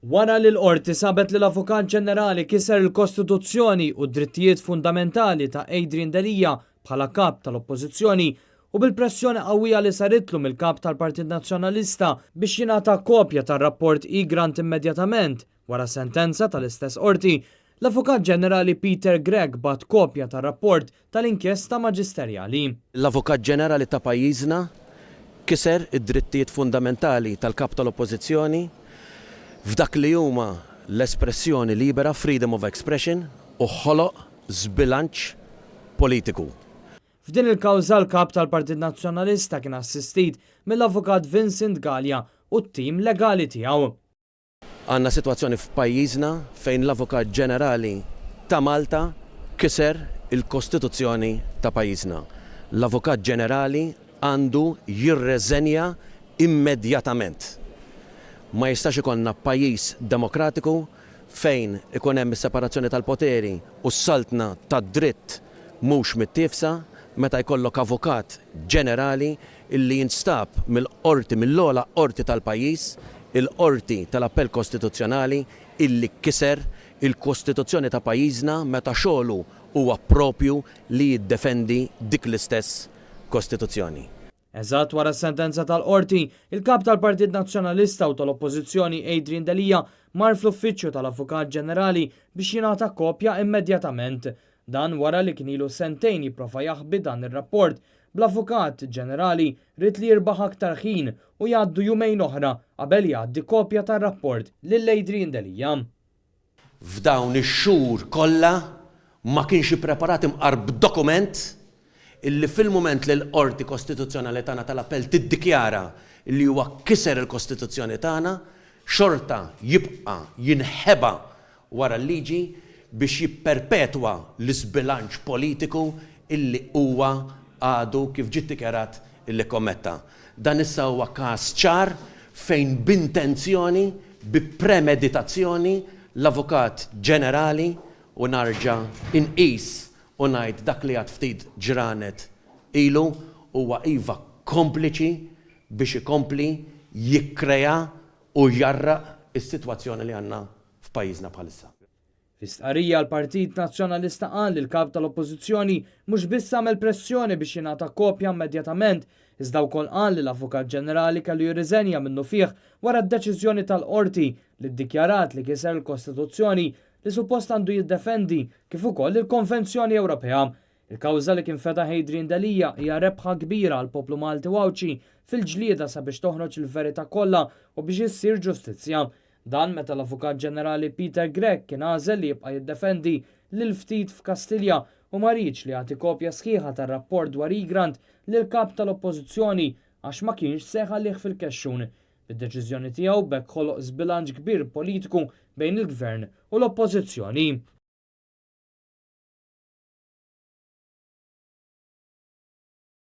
Wara li l-Qorti sabet li l-Avukat Ġenerali kiser il-Kostituzzjoni u d-drittijiet fundamentali ta' Adrian Delia bħala Kap tal-Oppożizzjoni u bil-pressjoni qawwija li saritlu mill-Kap tal-Partit Nazzjonalista biex jingħata kopja tar-rapport Egrant immedjatament wara sentenza tal-istess Qorti, l-Avukat Ġenerali Peter Grech bagħat kopja tar-rapport tal-inkjesta maġisterjali. L-Avukat Ġenerali ta' pajjiżna kiser id-drittijiet fundamentali tal-Kap tal-Oppożizzjoni f'dak li huma l-espressjoni libera, freedom of expression, u ħoloq żbilanċ politiku. F'din il-kawża l-Kap tal-Partit Nazzjonalista kien assistit mill-Avukat Vincent Galea u t-tim legali tiegħu. Għandna sitwazzjoni f'pajjiżna fejn l-Avukat Ġenerali ta' Malta kiser il-Kostituzzjoni ta' pajjiżna. L-Avukat Ġenerali għandu jirreżenja immedjatament. Ma jistax ikollna pajjiż demokratiku fejn ikun hemm is-separazzjoni tal-poteri u s-saltna tad-dritt mhux mittiefsa meta jkollok Avukat Ġenerali illi jinstab mill-Qorti, mill-ogħla Qorti tal-pajjiż, il-Qorti tal-Appell Kostituzzjonali, illi kiser il-Kostituzzjoni ta' pajjiżna meta xogħlu huwa proprju li jiddefendi dik l-istess Kostituzzjoni. Eżatt wara s-sentenza tal-Qorti, il-Kap tal-Partit Nazzjonalista u tal-Oppożizzjoni Adrian Delia mar fl-uffiċċju tal-Avukat Ġenerali biex jingħata kopja immedjatament. Dan wara li kien ilu sentejn jipprova jaħbi dan ir-rapport, bl-Avukat Ġenerali ried li jirbaħ aktar ħin u jgħaddu jumejn oħra qabel jgħaddi kopja tar-rapport lil Adrian Delia. F'dawn ix-xhur kollha ma kienx ippreparat imqar b'dokument illi fil-mument li l-Qorti Kostituzzjonali tagħna tal-Appell tiddikjara li huwa kiser il-Kostituzzjoni tagħna, xorta jibqa' jinħeba wara l-liġi biex jipperpetwa l-iżbilanċ politiku illi huwa għadu kif ġie ddikjarat illi kkommetta. Dan issa huwa każ ċar fejn b'intenzjoni, bi premeditazzjoni, l-Avukat Ġenerali, u narġa' nqis u ngħid dak li għad ftit ġranet ilu, huwa iva kompliċi biex ikompli jikkrea u jgħarraq is-sitwazzjoni li għandna f'pajjiżna bħalissa. Fi stqarrija l-Partit Nazzjonalista qal li l-Kap tal-Oppożizzjoni mhux biss għamel pressjoni biex jingħata kopja immedjatament, iżda wkoll qal li l-Avukat Ġenerali kellu jirriżenja minnufih wara d-deċiżjoni tal-Qorti li ddikjarat li kiser il-Kostituzzjoni li suppost għandu jiddefendi kif ukoll il-Konvenzjoni Ewropea. Il-kawża li kien fetaħ Adrian Delia hija rebħa kbira għall-poplu Malti u Għawdxi fil-ġlieda sabiex toħroġ il-verità kollha u biex issir ġustizzja. Dan meta l-Avukat Ġenerali Peter Grech kien għażel li jibqa' jiddefendi lil ftit f'Kastilja u ma riedx li jagħti kopja sħiħa tar-rapport dwar Egrant lill-Kap tal-Oppożizzjoni għax ma kienx se jħallih fil-kexxun. Bid-deċiżjoni tiegħu b'hekk ħoloq żbilanċ kbir politiku bejn il-Gvern u l-Oppożizzjoni.